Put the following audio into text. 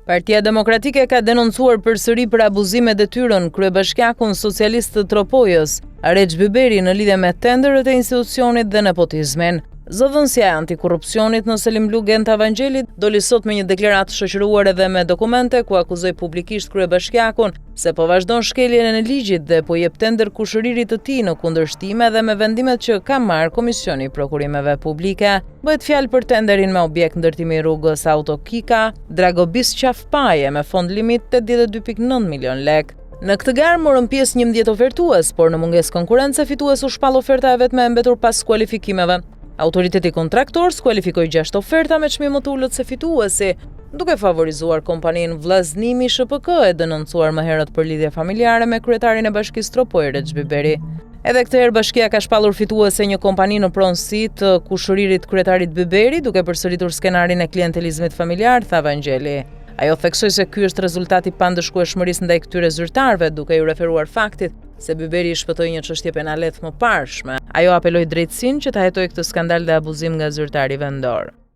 Partia Demokratike ka denoncuar përsëri për abuzim me detyrën kryebashkiakun socialist të Tropojës, Rexh Byberi në lidhje me tenderët e institucionit dhe nepotizmin. Zëdhënësja e antikorrupsionit në selinë blu Genta Vangjeli doli sot me një deklaratë shoqëruar edhe me dokumente ku akuzoi publikisht kryebashkiakun se po vazhdon shkeljen e ligjit dhe po jep tender kushëririt të tij në kundërshtim edhe me vendimet që ka marrë Komisioni i Prokurimeve Publike. Bëhet fjalë për tenderin me objekt ndërtimi i rrugës Auto Kika, Dragobis Qafë Paje me fond limit 82.9 milion lekë. Në këtë garë morën pjesë 11 ofertues, por në mungesë konkurrence fitues u shpall oferta e vetme e mbetur pas kualifikimeve. Autoriteti kontraktor skualifikoi 6 oferta me çmim më të ulët se fituesi, duke favorizuar kompaninë Vllaznimi SHPK e denoncuar më herët për lidhje familjare me kryetarin e Bashkisë Tropojë Rexh Byberi. Edhe këtë herë bashkia ka shpallur fituese një kompani në pronësi të kushëririt kryetarit Byberi, duke përsëritur skenarin e klientelizmit familjar, tha Vangjeli. Ajo theksoi se ky është rezultat i pandëshkueshmërisë ndaj këtyre zyrtarëve, duke iu referuar faktit se Byberi i shpëtoi një çështje penale të mëparshme. Ajo apeloi drejtësinë që ta hetojë këtë skandal dhe abuzim nga zyrtari vendor.